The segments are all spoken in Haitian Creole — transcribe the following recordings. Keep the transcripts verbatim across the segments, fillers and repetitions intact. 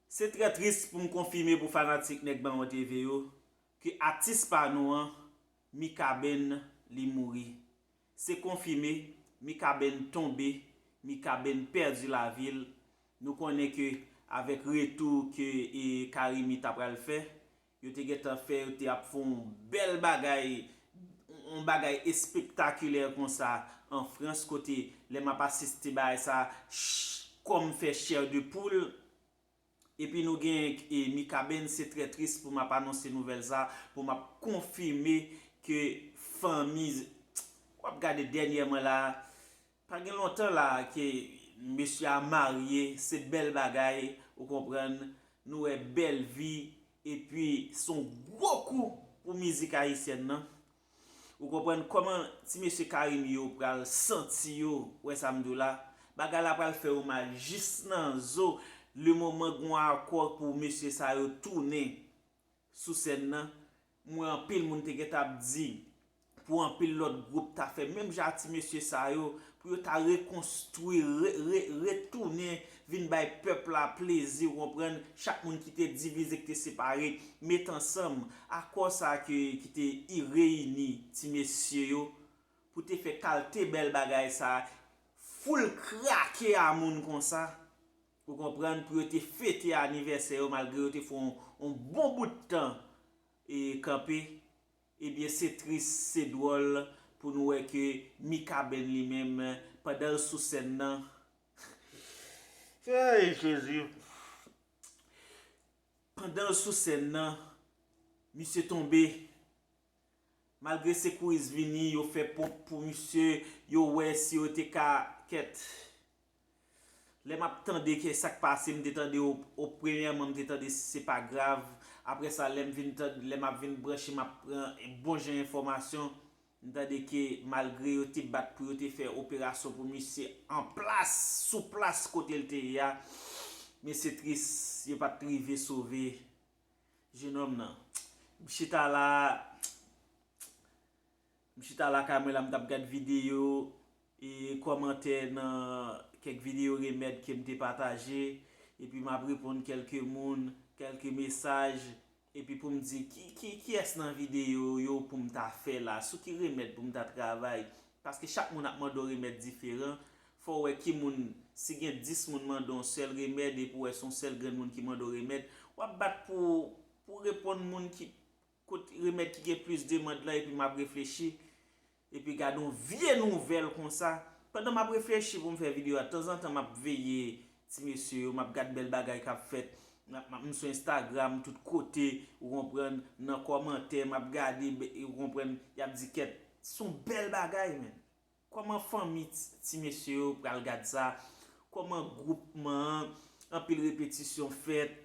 Se trè tris pou m konfime pou fanatik Nèg Mawon T V yo ke atis pa nou an, Mikaben, li mouri. Se konfime, Mikaben tonbe, Mikaben pèdi lavi l. Nou konnen ke avèk retou ke e, Carimi ta pral fè, yo te gentan fè, yo te ap fè yon bèl bagay, yon bagay espektakilè konsa an Frans, kote lè m ap asiste bagay sa, ch-, kò m fè chè de poul. Epi nou gen e, Mikaben, se trè tris pou m ap anonse nouvèl sa, pou m ap konfime ke fanmi, w ap gade dènyèman la, pa gen lontan la ke mesye a marye, se bèl bagay, ou konprann, nou wè bèl vi, epi se yon gwo kou pou mizik ayisyèn nan. Ou konprann kòman ti mesye Carimi yo pral santi yo, wè sa m di w la? Bagay la pral fè yo mal jis nan zo, le moman gen yon akò pou mesye sa yo tounen sou sèn nan. M wè anpil moun te gentan ap di pou anpil lòt gwoup ta fè menm jan ak ti mesye sa yo, pou yo ta rekonstwi, re, re, retounen vin bay pèp la plezi, ou konprann? Chak moun ki te divize, ki te separe, met ansanm. Akò sa ke, ki te i reyini ti mesye yo, pou te fè kalte bèl bagay sa, foul krake a moun konsa, ou konprann, pou yo te fete anivèsè yo, malgre yo te fè yon, yon bon bout tan e kanpe. Ebyen, se tris, se dwòl pou nou wè ke Mikaben li menm, pandan l sou sèn nan, Ey, Jezi! Pandan l sou sèn nan, misye tonbe. Malgre sekouris vini, yo fè ponp pou misye, yo wè si yo te ka, kèt. Lè m ap tande ke sa k pase, m te tande o, o premyèman, m te tande se pa grav. Apre sa, lè m vin tande, lè m ap vin branche, m ap pran bon jan enfòmasyon. M tande ke malgre yo te bat pou yo te fè operasyon pou misye an plas, sou plas kote l te ye a, men se tris, yo pa t rive sove jenòm nan. M chita la, m chita lakay mwen la, m t ap gad videyo e kòmantè nan kèk videyo remèd ke m te pataje, epi m ap reponn kèlke moun, kèlke mesaj, epi pou m di ki, ki, kiyès nan videyo yo pou m ta fè la, sou ki remèd pou m ta travay. Paske chak moun ap mande w remèd diferan, fò w wè ki moun, si gen dis moun mande w yon sèl remèd, epi w wè se yon sèl grenn moun ki mande w remèd, w ap bat pou, pou reponn moun ki, kot remèd ki gen plis demann lan, epi m ap reflechi, epi gade yon vye nouvèl konsa. Pandan m ap reflechi pou m fè videyo a, tanzantan m ap veye ti mesye yo, m ap gad bèl bagay k ap fèt, m ap, m ap, m sou Instagram, tout kote, ou konprann, nan kòmantè, m ap gade, be-, ou konprann, y ap di kèt, se yon bèl bagay, menn. Kòman fanmi ti, ti mesye yo pral gad sa? Kòman gwoupman an, anpil repetisyon fèt,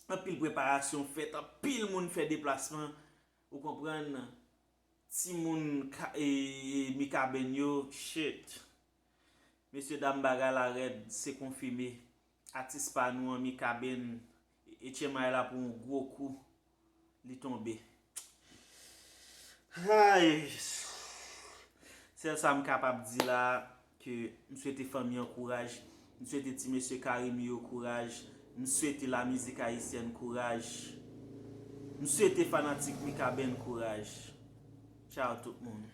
anpil preparasyon fèt, anpil moun fè deplasman, ou konprann? Timoun ka, e, e, Mikaben yo, shit. Mesye dam, bagay la rèd, se konfime. Atis pa nou an, Mikaben, e, H M I la pran yon gwo kou, li tonbe. Ay! Sèl sa m kapab di la, ke m swete fanmi an kouraj, m swete ti mesye Carimi yo kouraj, m swete lamizik ayisyèn kouraj, m swete fanatik Mikaben kouraj. Tchao tout moun.